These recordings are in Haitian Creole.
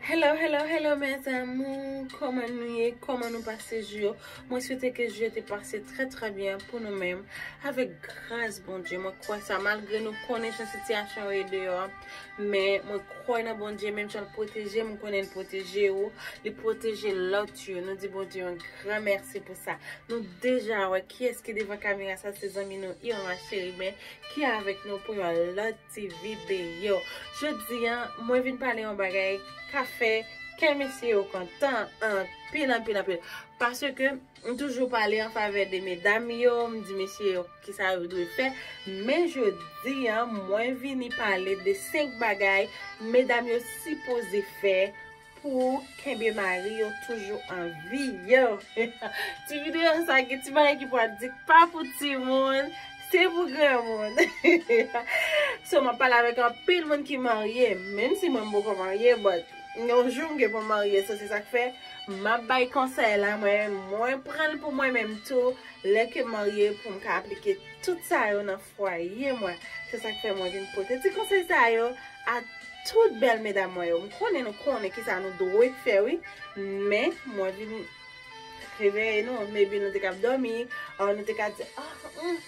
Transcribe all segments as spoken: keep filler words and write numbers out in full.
Hello, hello, hello, mes amours. Kòman nou ye? Kòman nou pase jou yo? Mwen swete ke jou yo te pase trè, trè byen pou nou menm. Avèk gras Bondye, mwen kwè sa, malgre nou konnen jan sitiyasyon yo ye deyò a. Men mwen kwè nan Bondye, menm jan l pwoteje m, mwen konnen l pwoteje ou, li pwoteje lòt yo. Nou di Bondye yon gran mèsi pou sa. Nou deja wè kiyès ki devan kamera sa, se zanmi nou Irma Chérubin ki avèk nou pou yon lòt ti videyo. Jodi a, mwen vin pale yon bagay ka fè kè mesye yo kontan anpil, anpil, anpil. Paske m toujou pale an favè de medam yo, m di mesye yo kisa yo dwe fè. Men jodi a, mwen vini pale de senk bagay medam yo sipoze fè pou kenbe mari yo toujou an vi yo. Ti videyo sa gen ti bagay ki pral di pa pou timoun, se pou granmoun. So, m ap pale avèk anpil moun ki marye, menm si mwen m poko marye, but yon jou m gen pou m marye, so se sa k fè m ap bay konsèy la, mwen, mwen pran l pou mwen menm tou, lè ke m marye pou m ka aplike tout sa yo nan fwaye mwen. Se sa k fè mwen vin pote ti konsèy sa yo a tout bèl medam mwen yo. M konnen nou konnen kisa nou dwe fè, wi, men mwen vin reveye nou. Maybe nou te ka ap dòmi, or nou te ka di, ah, mm,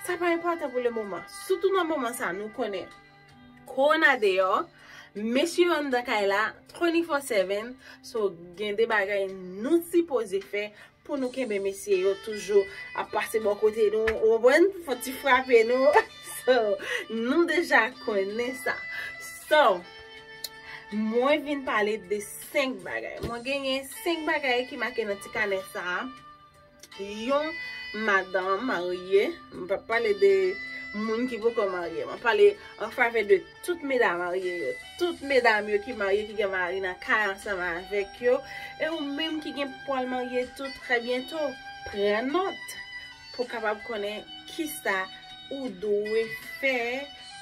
sa pa enpòtan pou le moman. Sitou nan moman sa, nou konnen kowona deyò, mesye yo anndan kay la twenty-four seven, so gen de bagay nou sipoze fè pou nou kenbe mesye yo toujou ap pase bò kote nou, ou konprann? Fò ti frape nou. So, nou deja konnen sa. So, mwen vin pale de senk bagay. Mwen genyen senk bagay ki make nan ti kanè sa a. Yon madanm marye, m p ap pale de moun ki poko marye, m ap pale an favè de tout medam marye yo, tout medam yo ki marye, ki gen mari nan kay ansanm avèk yo, e ou menm ki gen pou al marye tou trè byento, pran nòt pou w kapab konnen kisa ou dwe fè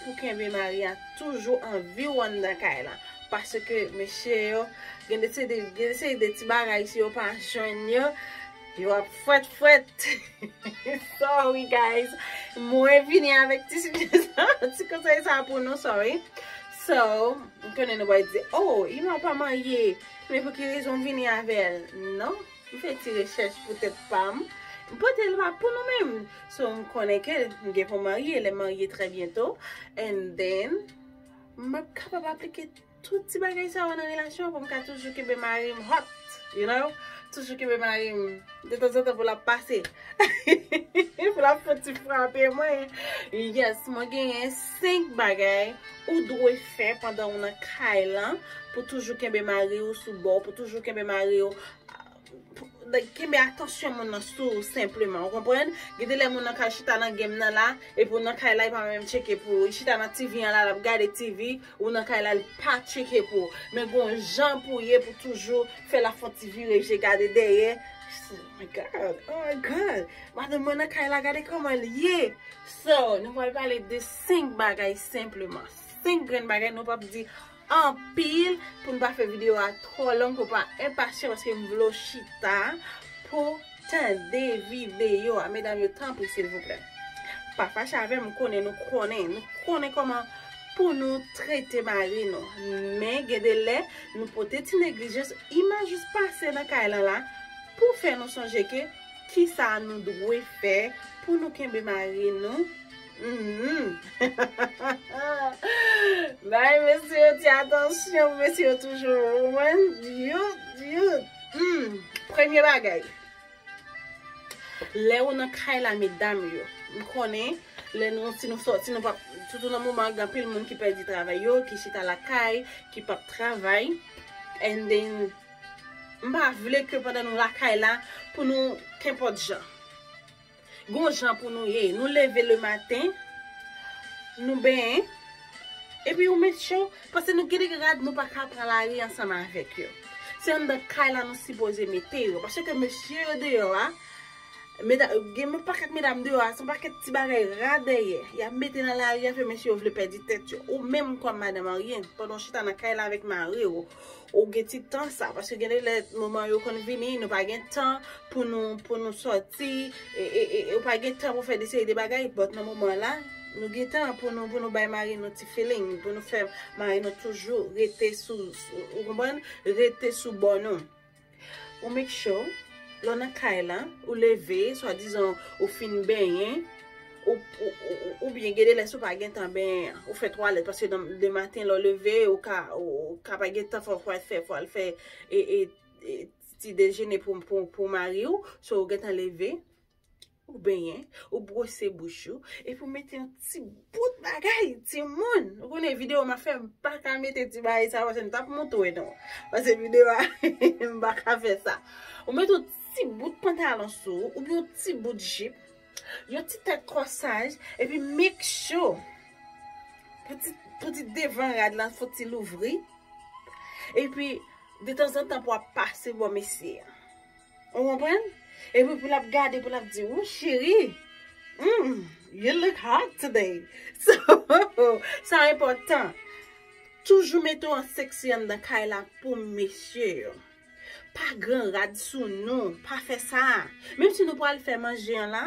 pou kenbe mari a toujou an vi w anndan kay la. Paske mesye yo, gen de se de, gen de se de ti bagay, si yo pa jwenn yo, yo ap fwèt fwèt. Sorry, guys. Mwen vini avèk ti sijè sa, ti konsèy sa pou nou, sorry. So, m konnen nou va di, oh, Irma pa marye, men pou ki rezon w vini avè l? Non, m fè ti rechèch pou tèt pa m. M pote l pa pou nou menm. So, m konnen ke m gen pou marye, lè m marye trè byento. And then, m ap kapab aplike tout ti bagay sa yo nan relasyon an pou m ka toujou kenbe mari m hot, you know? Toujou kenbe mari m detanzantan pou l ap pase. Pou l ap fè ti frape mwen. Yes, mwen genyen senk bagay ou dwe fè pandan ou nan kay lan pou toujou kenbe mari w sou bò, pou toujou kenbe mari w, like, kenbe atansyon moun nan sou ou senpleman, ou konprann? Gen de lè moun nan ka chita nan game nan la, epi w nan kay la, li pa menm tcheke pou ou. Li chita nan T V an la, l ap gade T V, ou nan kay la, li pa tcheke pou ou. Men gon jan pou ye pou toujou fè l ap fè yon ti vire je gade dèyè. Oh my God, oh my God. Madanm mwen nan kay la, gade kòman l ye. So, nou pral pale de senk bagay senpleman. Senk grenn bagay, nou p ap di anpil pou n pa fè videyo a twò long, pou pa enpasyan, paske m vle w chita pou tande videyo a. Medam yo, tanpri, silvouplè. Pa fache avè m, m konnen nou konnen, nou konnen kòman pou nou trete mari nou. Men gen de lè, nou pote ti neglijans, Irma jis pase nan kay lan la pou fè nou sonje ke kisa nou dwe fè pou nou kenbe mari nou. Mhm. Bay mesye yo ti atansyon, mesye yo toujou, ou konprann? Yo, yo. Hmm. Premye bagay, lè ou nan kay la, medam yo, m konnen, lè nou, si nou sòti, nou p ap, sitou nan moman an, gen anpil moun ki pèdi travay yo, ki chita lakay, ki p ap travay. And then, m pa vle ke pandan nou lakay la, pou nou kenpòt jan. Gon jan pou nou ye. Nou leve le maten, nou benyen, epi ou met cho, paske nou gen de rad nou pa ka pran lari ansanm avèk yo. Se anndan kay la nou sipoze mete yo. Paske mesye yo deyò a, meda-, gen yon pakèt medam deyò a, se yon pakèt ti bagay ra dèyè. Y ap mete nan lari a, fè mesye yo vle pèdi tèt yo. Ou menm kòm madanm marye, pandan w chita nan kay la avèk mari w, ou gen ti tan sa, paske gen de lè moman yo konn vini, nou pa gen tan pou nou, pou nou sòti, e, e, e, e ou pa gen tan pou fè de seri de bagay, but nan moman la, Nou gen tan pou nou, pou nou bay mari nou ti feeling, pou nou fè mari nou toujou rete sou, sou, ou konprann? Rete sou bò nou. Ou make sure, lè w nan kay la, ou leve, swadizan ou fin benyen, ou, ou, ou, oubyen gen de lè si w pa gen tan benyen, ou fè twalèt, paske nan, de maten lè w leve, ou ka, ou, ou ka pa gen tan, fò, fò w al fè, fò w al fè, e, e, e, ti dejene pou, pou, pou mari w, so ou gentan leve, ou benyen, ou bwose bouch ou, epi ou mete yon ti bout bagay, timoun. Ou konnen videyo m ap fè, m pa ka mete ti bagay sa, paske m t ap montre nou. Paske videyo a, m pa ka fè sa. Ou mete yon ti bout pantalon sou ou, oubyen yon ti bout jip, yon ti tèt kòsaj, epi make sure pou ti, pou ti devan rad la, fò ti louvri. Epi, detanzantan pou w ap pase bò mesye a. Ou konprann? Epi pou l ap gade, pou l ap di, "Ou cheri, mm, you look hot today." So, sa enpòtan. Toujou mete w an seksi anndan kay la pou mesye yo. Pa gran rad sou nou, pa fè sa. Menm si nou pral fè manje an la,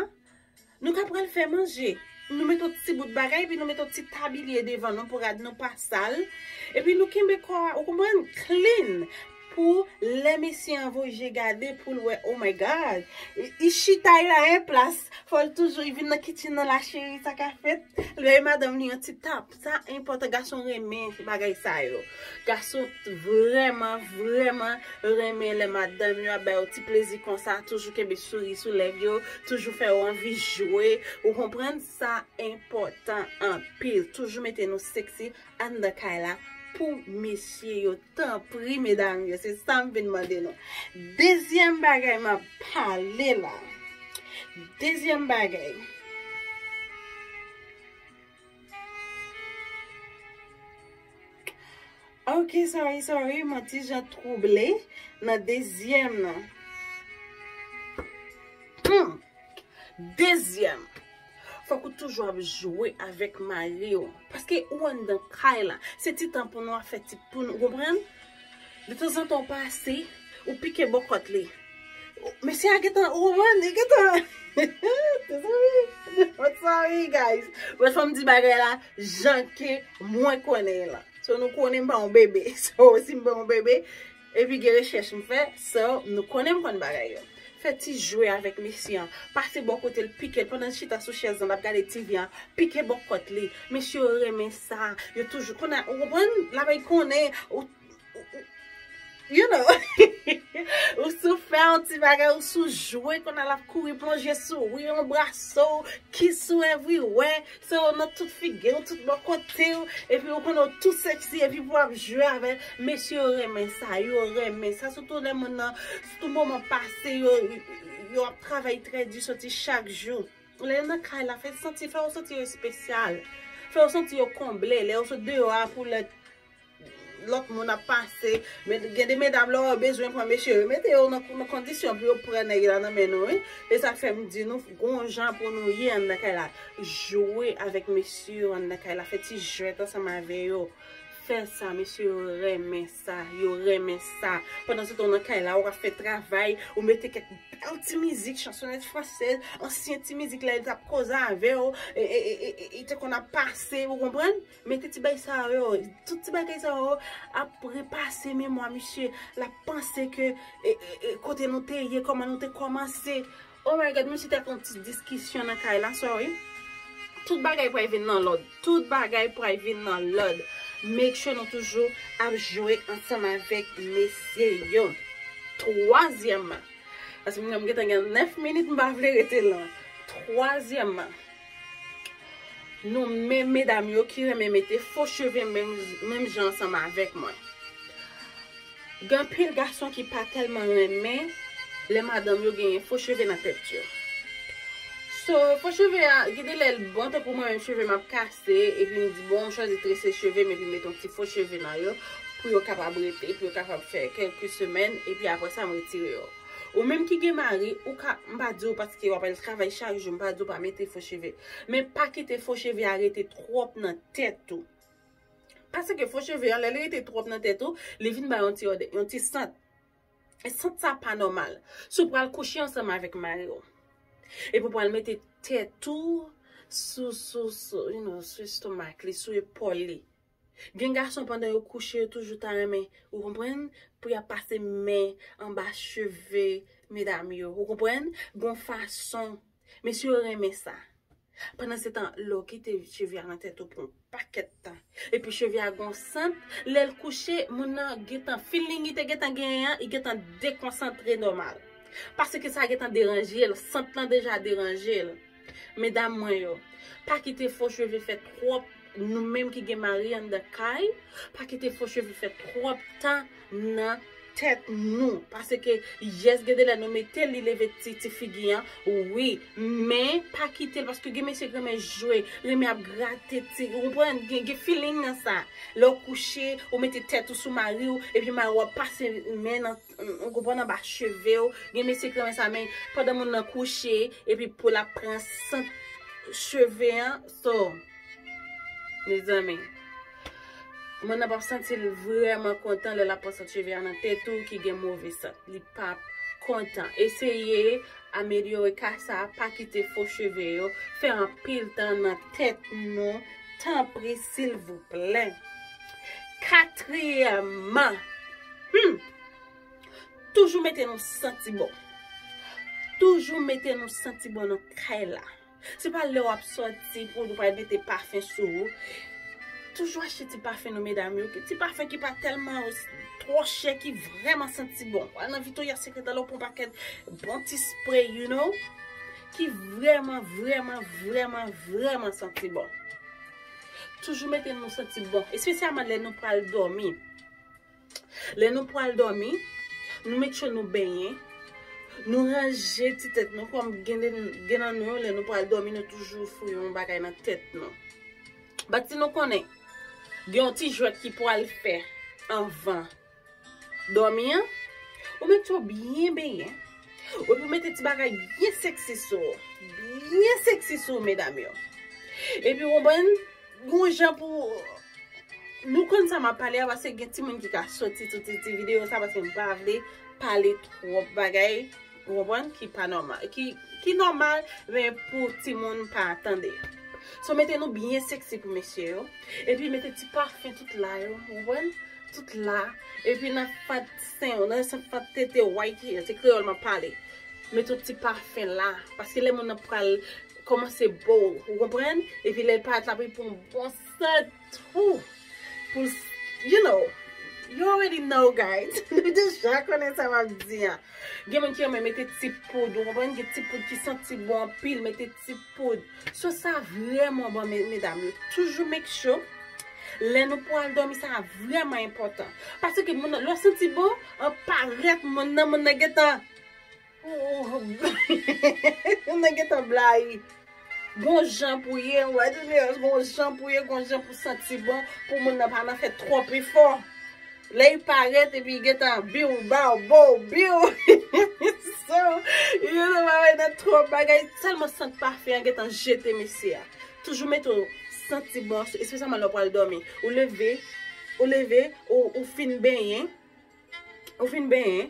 nou ka pral fè manje. Nou mete yon ti bout bagay, epi nou mete yon ti tabilye devan nou pou rad nou pa sal. Epi nou kenbe kò a, ou konprann, clean. Pou lè mesye an voye gade, pou l wè, "Oh my God, i, i chita, il a en plas." Fò l toujou, i vin nan kitchen nan la, "Cheri, sa ka fèt?" L bay madanm li yon ti tap. Sa enpòtan, gason renmen bagay sa yo. Gason vrèman, vrèman renmen lè madanm yo ap ba yo ti plezi konsa, toujou kenbe souri sou lèv yo, toujou fè yo anvi jwe. Ou konprann? Sa enpòtan anpil. Toujou mete nou seksi anndan kay la pou mesye yo. Tanpri, medam yo, se sa m vin mande nou. Dezyèm bagay m ap pale la. Dezyèm bagay. Ok, sorry, sorry, mwen ti jan twouble nan dezyèm nan. Hmm. Dezyèm, fòk ou toujou ap jwe avèk mari w. Paske ou anndan kay la, se ti tan pou nou ap fè ti pou nou, ou konprann? Detanzantan ou pase, ou pike bò kòt li. Mesye a gentan, ou konprann? Li gentan. Sorry, sorry, guys. But fò m di bagay la jan ke mwen konnen l lan. So, nou konnen m pa yon bebe. So, si m pa yon bebe, epi gen rechèch m fè, so, nou konnen m konn bagay yo. Fè ti jwe avèk mesye an. Pase bò kote l, pike l. Pandan l chita sou chèz lan, l ap gade T V an, pike bò kòt li. Mesye yo renmen sa. Yo toujou, konnen, ou konprann? L ap konnen, ou, ou, ou, you know. Ou sou fè yon ti bagay, ou sou jwe, konnen l ap kouri plonje sou ou, yon braso, kiss ou everywhere. So, nan tout figi w, tout bò kote w, epi ou konnen w tou seksi, epi pou w ap jwe avè l. Mesye yo renmen sa, yo renmen sa. Sitou lè moun nan, sitou moman pase, yo, yo ap travay trè di, soti chak jou. Lè yo nan kay la, fè santi, fè yo santi yo espesyal. Fè yo santi yo konble. Lè yo sot deyò a pou lè lòt moun ap pase. Men gen de medam lè yo bezwen pran mesye yo, mete yo nan, nan kondisyon pou yo pran nèg la nan men nou, wi. E sa k fè m di nou, gon jan pou nou ye anndan kay la. Jwe avèk mesye yo anndan kay la, fè ti jwèt ansanm avè yo. Fè sa, mesye yo renmen sa, yo renmen sa. Pandan se tan w nan kay la, ou ap fè travay, ou mete kèk bèl ti mizik, chansonèt fransèz, ansyen ti mizik lè l t ap koze avè w, e, e, e, e, e, e te konn ap pase, ou konprann? Mete ti bagay sa yo, tout ti bagay sa yo ap repase memwa misye. L ap panse ke, e, e, e, kote nou te ye, kòman nou te kòmanse. Oh my God, misye te ap yon ti diskisyon nan kay la, sorry. Tout bagay pral vin nan lòd. Tout bagay pral vin nan lòd. Make sure nou toujou ap jwe ansanm avèk mesye yo. Twazyèmman, paske m gentan gen nèf minit, m pa vle rete long. Twazyèmman, nou menm medam yo ki renmen mete fo cheve menm, menm jan ansanm avèk mwen. Gen anpil gason ki pa tèlman renmen lè madanm yo genyen fo cheve nan tèt yo. So, fo cheve a, gen de lè l bon, tankou mwen menm cheve m ap kase, epi m di, "Bon, m chwazi trese cheve m, epi m mete yon ti fo cheve nan yo, pou yo kapab rete, pou yo kapab fè kèlke semèn, epi apre sa, m retire yo." Ou menm ki gen mari, ou ka, m pa di w paske w ap al travay chak jou, m pa di w pa mete fo cheve. Men pa kite fo cheve a rete twòp nan tèt ou. Paske fo cheve a, lè li rete twòp nan tèt ou, li vin bay yon ti òdè, yon ti sant. E sant sa pa nòmal. Si w pral kouche ansanm avèk mari w, epi w pral mete tèt ou sou, sou, sou, you know, sou estomak li, sou epòl li. Gen gason pandan yo kouche, yo toujou ta renmen, ou konprann, pou y ap pase men anba cheve medam yo, ou konprann, gon fason. Mesye yo renmen sa. Pandan se tan, lè w kite cheve a nan tèt ou pou yon pakèt tan, epi cheve a gon sant, lè l kouche, moun nan gentan, feeling li te gentan genyen an, li gentan dekonsantre nòmal. Paske sa gentan deranje l, sant lan deja deranje l. Medam mwen yo, pa kite fo cheve fè twòp, nou menm ki gen mari anndan kay, pa kite fo cheve fè twòp tan nan tèt nou. Paske, yes, gen de lè nou mete li leve ti, ti figi an, wi, men pa kite l, paske gen mesye ki renmen jwe, renmen ap grate ti, ou konprann, gen, gen feeling nan sa. Lè w kouche, ou mete tèt ou sou mari w, epi mari w ap pase men nan, ou konprann, anba cheve w. Gen mesye ki renmen sa, men pandan moun nan kouche, epi pou l ap pran sant cheve an, so, mezanmi, moun nan p ap santi l vrèman kontan lè l ap pran sant cheve a nan tèt ou ki gen move sant. Li p ap kontan. Eseye amelyore ka sa, pa kite fo cheve yo fè anpil tan nan tèt nou, tanpri, silvouplè. Katriyèmman, hmm, toujou mete nou santi bon. Toujou mete nou santi bon nan kay la. Se pa lè w ap sòti pou ou pral mete pafen sou ou. Toujou achte ti pafen nou, medam yo. Ti pafen ki pa tèlman twò chè, ki vrèman santi bon. Al nan Victoria's Secret la, ou pran pakèt bon ti spray, you know, ki vrèman, vrèman, vrèman, vrèman santi bon. Toujou mete nou santi bon, espesyalman lè nou pral dòmi. Lè nou pral dòmi, nou make sure nou benyen, nou ranje ti tèt nou, kòm gen de, gen nan nou, lè nou pral dòmi, nou toujou foure yon bagay nan tèt nou. But si nou konnen, gen yon ti jwèt ki pral fè anvan dòmi an, ou make sure w byen benyen, epi w mete ti bagay byen sexy sou ou, byen sexy sou ou, medam yo. Epi, ou konprann, gon jan pou, nou konn sa m ap pale a, paske gen timoun ki ka soti sou ti, ti videyo sa, paske m pa vle pale twòp bagay, ou konprann, ki pa nòmal, ki, ki nòmal, men pou timoun pa tande. So, mete nou byen sexy pou mesye yo, epi mete ti pafen tout la yo, ou konprann, tout la, epi nan fant sen yo, nan fant tete, white hair, se kreyòl m ap pale. Mete yon ti pafen la, paske lè moun nan pral kòmanse bo, ou konprann? Epi lè l parèt la, pou l pran yon bon sant, ou, pou l, you know, you already know, guys. Nou deja konnen sa m ap di a. Gen moun ki renmen mete ti poud, ou konprann? Gen ti poud ki santi bon anpil, mete ti poud. So, sa vrèman bon, me-, medam yo. Toujou make sure, lè nou pral dòmi, sa vrèman enpòtan. Paske moun nan, lè w santi bon, an parèt moun nan, moun nan gentan, moun nan gentan blayi. Gon jan pou ye, w a di, gon jan pou ye, gon jan pou santi bon, pou moun nan pa nan fè twòp efò. Lè y parèt, epi gentan biw, baw, bow, biw. So, yo nan bagay nan twòp bagay, sèlman sant pafen an gentan jete mesye a. Toujou mete w santi bon, espesyalman lè w pral dòmi. Ou leve, ou leve, ou, ou fin benyen, ou fin benyen,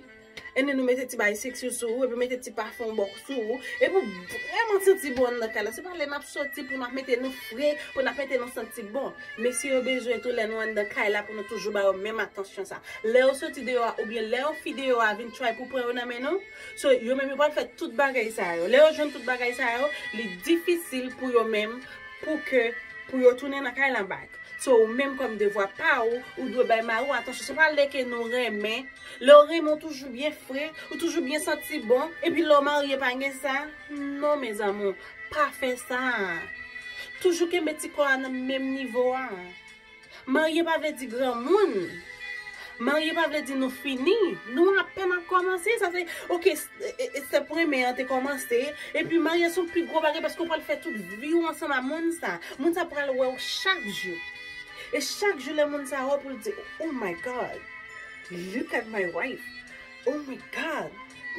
and then ou mete ti bagay sexy sou ou, epi mete ti pafen w bò sou ou, epi w vrèman santi bon anndan kay la. Se pa lè n ap soti pou n ap mete nou fre, pou n ap mete nou santi bon. Mesye yo bezwen tou lè nou anndan kay la pou nou toujou ba yo menm atansyon sa. Lè yo soti deyò a, oubyen lè yon fi deyò a vin try pou pran yo nan men nou, so yo menm yo pral fè tout bagay sa yo. Lè yo jwenn tout bagay sa yo, li difisil pou yo menm, pou ke, pou yo tounen nan kay la back. So, ou menm kòm devwa pa ou, ou dwe bay mari w atansyon. Se pa lè ke nou renmen. Lè w renmen, ou toujou byen fre, ou toujou byen santi bon. Epi lè w marye pa gen sa. Non, mes amours, pa fè sa. Toujou kenbe ti kò a nan menm nivo a. Marye pa vle di granmoun. Marye pa vle di nou fini. Nou apèn ap kòmanse. Sa se, ok, s-, e, e, se premye an te kòmanse. Epi marye se yon pi gwo bagay paske w pral fè tout vi w ansanm a moun sa. Moun sa pral wè w chak jou. E chak jou lè moun sa wè w pou l di, "Oh my God, look at my wife. Oh my God,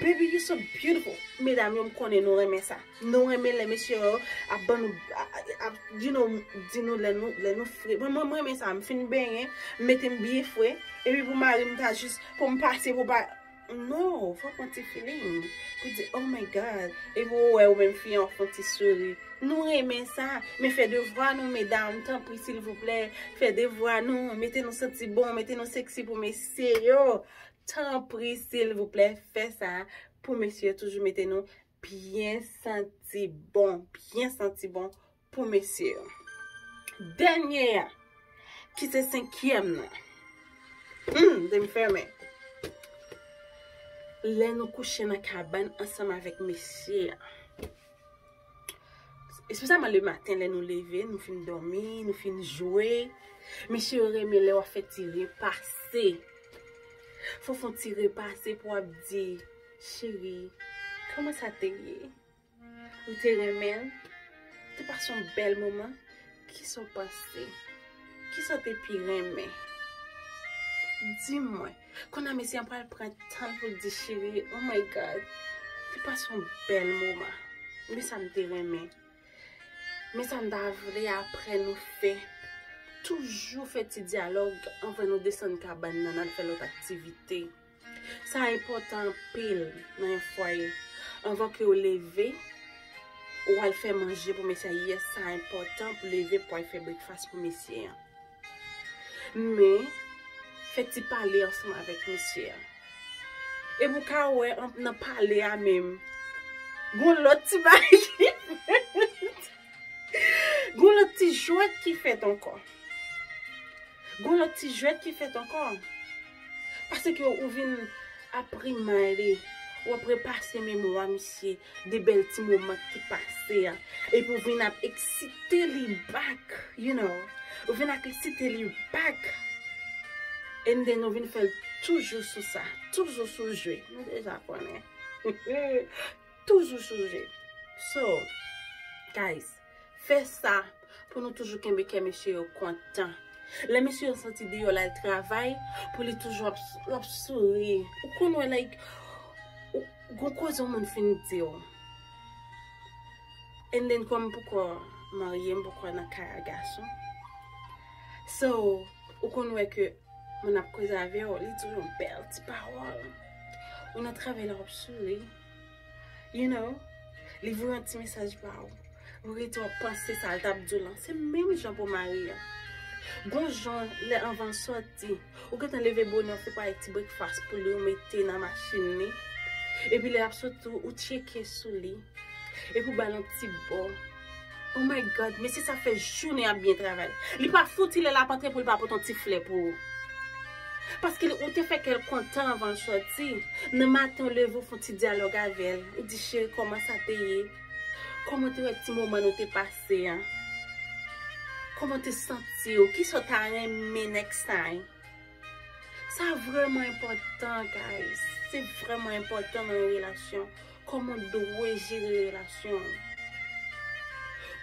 baby, you so beautiful." Medam yo, m konnen nou renmen sa. Nou renmen lè mesye yo ap ban nou, a, a, a, you know, di nou lè nou, lè nou fre. Mwen, mwen, mwen renmen sa. M fin benyen, m mete m byen fre. Epi pou mari m ta jis, pou m pase, pou pa, No, fòk yon ti feeling. Pou di, oh my God. Epi ou wè ou menm fi an, w ap fè yon ti souri. Nou renmen sa. Men fè devwa nou, medam, tanpri, silvouplè. Fè devwa nou. Mete nou santi bon, mete nou sexy pou mesye yo. Tanpri, silvouplè, fè sa pou mesye yo. Toujou mete nou byen santi bon. Byen santi bon pou mesye yo. Dènye a, ki se senkyèm nan. Hmm, de m fèmen. Lè nou kouche nan kabann ansanm avèk mesye a. Espesyalman le maten, lè nou leve, nou fin dòmi, nou fin jwe. Mesye yo renmen lè w ap fè ti repase. Fò w fè yon ti repase pou w ap di, cheri, kòman sa te ye? Ou te renmen l? Te pase yon bèl moman? Kisa w panse? Kisa w te pi renmen? Di mwen. Kounye a mesye an pral pran tan l pou l di, cheri, oh my God, te pase yon bèl moman. Men sa m te renmen. Men sa m ta vle apre nou fè. Toujou fè ti dyalòg anvan nou desann kabann nan, n al fè lòt aktivite. Sa enpòtan anpil nan yon fwaye. Anvan ke w leve, ou al fè manje pou mesye a. Yes, sa enpòtan pou leve pou al fè breakfast pou mesye an. Men, fè ti pale ansanm avèk mesye a. E pou ka wè an- nan pale a menm. Gon lòt ti bagay ki fèt. Gon lòt ti jwèt ki fèt ankò. Gon lòt ti jwèt ki fèt ankò. Paske ou vin ap remande, w ap repase memwa misye de bèl ti moman ki te pase a. Epi ou vin ap eksite li back, you know. Ou vin ap eksite li back. And then ou vin fè l toujou sou sa. Toujou sou jwe. Nou deja konnen. Toujou sou jwe. So, guys, fè sa pou nou toujou kenbe kè mesye yo kontan. Lè mesye yo soti deyò l al travay, pou li toujou ap, l ap souri. Ou konn wè, like, ou, gon koze yon moun fin di w. And then, kòm m poko marye, m poko nan kay a gason. So, ou konn wè ke moun ap koze avè w, li di w yon bèl ti pawòl. Ou nan travay la, w ap souri. You know, li voye yon ti mesaj ba w. Ou rete w ap panse sa l t ap di w lan. Se menm jan pou mari an. Gon jan lè anvan l sòti, ou gentan leve bonè, w fè pare ti breakfast pou li, ou mete nan machin li. Epi lè l ap soti, ou tcheke sou li. Epi w ba l yon ti bo. Oh my God, mesye sa fè jounen ap byen travay. Li pa fouti lè l ap antre pou li pa pote yon ti flè pou ou. Paske ou te fè kè l kontan anvan l sòti. Nan maten, w leve, w fè yon ti dyalòg avè l. Ou di, cheri, kòman sa te ye? Kòman te wè ti moman nou te pase an? Kòman te santi w? Kisa w ta renmen next time? Sa vrèman enpòtan, guys. Se vrèman enpòtan nan yon relasyon. Kòman w dwe jere relasyon w?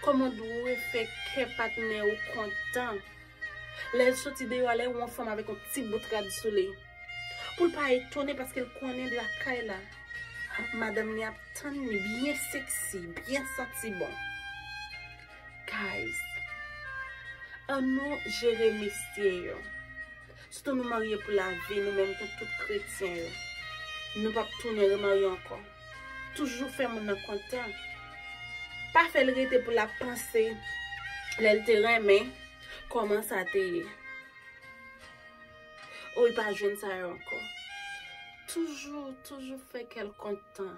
Kòman w dwe fè kè patnè w kontan? Lè l soti deyò a, lè l wè yon fanm avèk yon ti bout rad sou li, pou l pa etone paske l konnen lakay la, madanm li ap tann li byen sexy, byen santi bon. Guys, annou jere mesye yo. Sitou nou marye pou lavi, nou menm tan tout kretyen yo. Nou p ap tounen remarye ankò. Toujou fè moun nan kontan. Pa fè l rete pou l ap panse lè l te renmen, kòman sa te ye. O, li pa jwenn sa yo ankò. Toujou, toujou fè kè l kontan.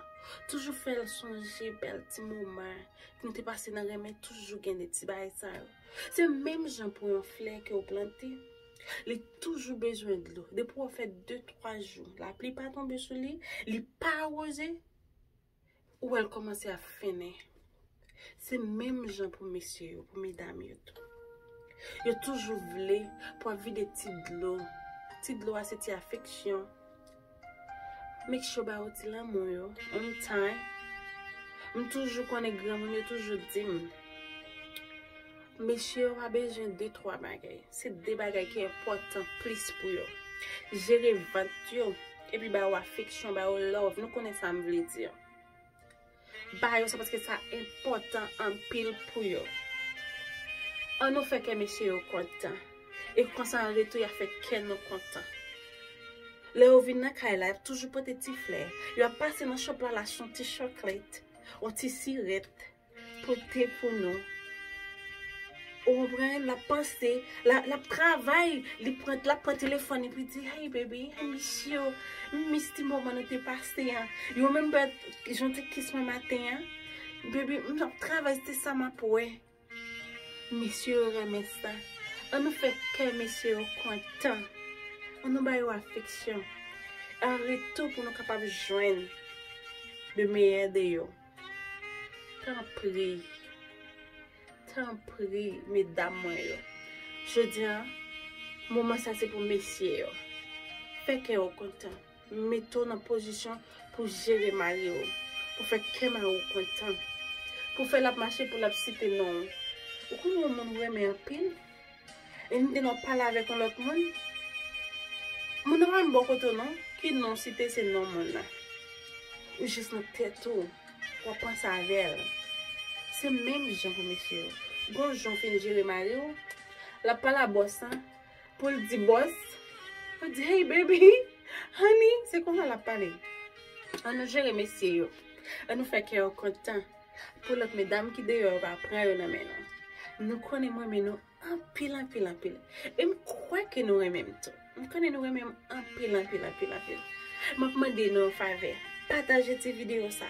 Toujou fè l sonje bèl ti moman nou te pase nan renmen, toujou gen de ti bagay sa yo. Se menm jan pou yon flè ke w plante, li toujou bezwen dlo. Depi w fè de, twa jou, lapli pa tonbe sou li, li pa awoze, ou wè l kòmanse ap fennen. Se menm jan pou mesye yo, pou medam yo tou. Yo toujou vle pou ap vide ti dlo. Ti dlo a se ti afeksyon. Make sure ba yo ti lanmou yo, on time. M toujou konnen granmoun yo toujou di m, mesye yo pa bezwen de twa bagay. Se de bagay ki enpòtan plis pou yo. Jere vant yo, epi ba yo afeksyon, ba yo love. Nou konnen sa m vle di. Ba yo sa paske sa enpòtan anpil pou yo. Annou fè kè mesye yo kontan. E konsa an retou, y a fè kè nou kontan. Lè yo vin nan kay la, y ap toujou pote ti flè. Y ap pase nan shop la, l ap achte yon ti chocolate, yon ti sirèt, pote pou nou. Ou konprann? L ap panse, l ap, l ap travay, li pran, l ap pran telefòn epi di, "Hey baby, I miss you. M miss ti moman nou te pase an." You remember jan w te kiss mwen maten an? Baby, m ap travay, se sa m ap wè. Mesye yo renmen sa. An nou fè kè mesye yo kontan. An nou ba yo afeksyon. An retou pou nou kapab jwenn le meilleur de yo. Tanpri. Tanpri, medam mwen yo. Jodi a, moman sa se pou mesye yo. Fè kè yo kontan. Mete w nan pozisyon pou jere mari w, pou fè kè mari w kontan, pou fè l ap mache, pou l ap site non w. Ou konn yon moun ou renmen anpil, e li te nan pale avèk yon lòt moun, moun nan pa menm bò kote w non, ki non w site se non moun nan. Ou jis nan tèt ou, w ap panse avè l. Se menm jan pou mesye yo. Gon jan w fin jere mari w, l ap pale a bòs lan, pou l di bòs, pou l di, "Hey baby, honey," se konsa l ap pale. An nou jere mesye yo. An nou fè kè yo kontan. Pou lòt medam ki deyò yo pa pran yo nan men nou. Nou konnen m renmen nou anpil, anpil, anpil. E m kwè ke nou renmen m tou. M konnen nou renmen m anpil, anpil, anpil, anpil. M ap mande nou yon favè. Pataje ti videyo sa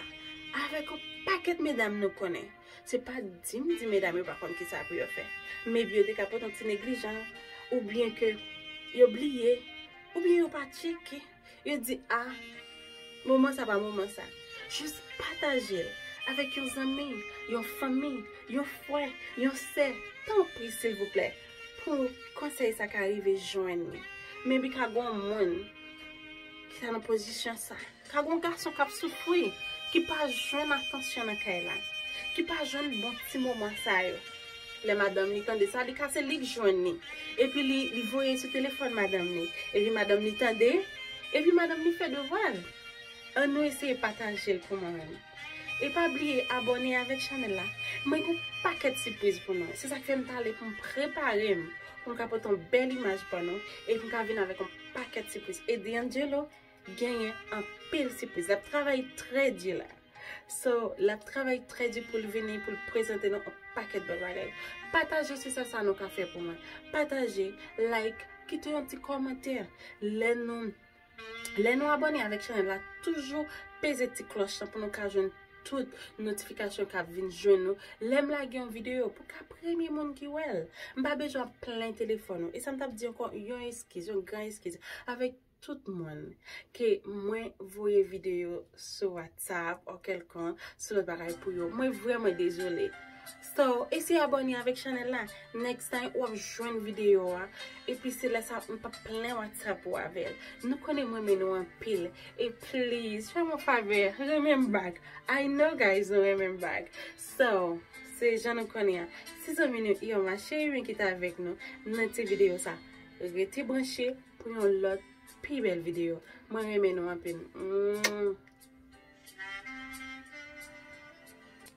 avèk yon pakèt medam nou konnen. Se pa di m di medam yo pa konn kisa pou yo fè. Maybe yo te ka pote yon ti neglijan, oubyen ke yo bliye, oubyen yo pa tcheke. Yo di, "A, moman sa pa moman sa." Jis pataje l avèk yon zanmi, yon fanmi, yon frè, yon sè. Tanpri, silvouplè, pou konsèy sa ka rive jwenn li. Maybe ka gon moun ki ta nan pozisyon sa. Ka gon gason k ap soufri, ki pa jwenn atansyon nan kay la, ki pa jwenn bon ti moman sa yo. Lè madanm li tande sa, li ka se li k jwenn li. Epi li, li voye sou telefòn madanm li. Epi madanm li tande, epi madanm li fè devwa l. An nou eseye pataje l pou mwen menm. E pa bliye abòne avèk chanèl la. Mwen gon pakèt sipriz pou nou. Se sa k fè m t ale pou m prepare m, pou m ka pote yon bèl imaj ban nou, epi m ka vin avèk yon pakèt sipriz. E D'Angelo genyen anpil sipriz. L ap travay trè di la. So, l ap travay trè di pou l vini, pou l prezante nou yon pakèt bèl bagay. Pataje, se sèl sa nou ka fè pou mwen. Pataje, like, kite yon ti kòmantè. Lè nou, lè nou abòne avèk chanèl la, toujou peze ti klòch lan pou nou ka jwenn tout notifikasyon k ap vin jwenn nou. Lè m lage yon videyo, pou ka premye moun ki wè l. M pa bezwen ap plen telefòn ou. E sa m t ap di ankò, yon eskiz, yon gran eskiz. Avèk tout moun ke mwen voye videyo sou WhatsApp ou kèlkonk sou lòt bagay pou yo. Mwen vrèman dezole. So, eseye abòne avèk chanèl la. Next time, w ap jwenn videyo a. Epi se lè sa, m p ap plen WhatsApp ou avè l. Nou konnen mwen renmen nou anpil. E please, fè m yon favè, renmen m back. I know, guys, nou renmen m back. So, se jan nou konnen an. Se zanmi nou, Irma Chérubin ki t avèk nou nan ti videyo sa. Rete branche pou yon lòt pi bèl videyo. Mwen renmen nou anpil. Mm.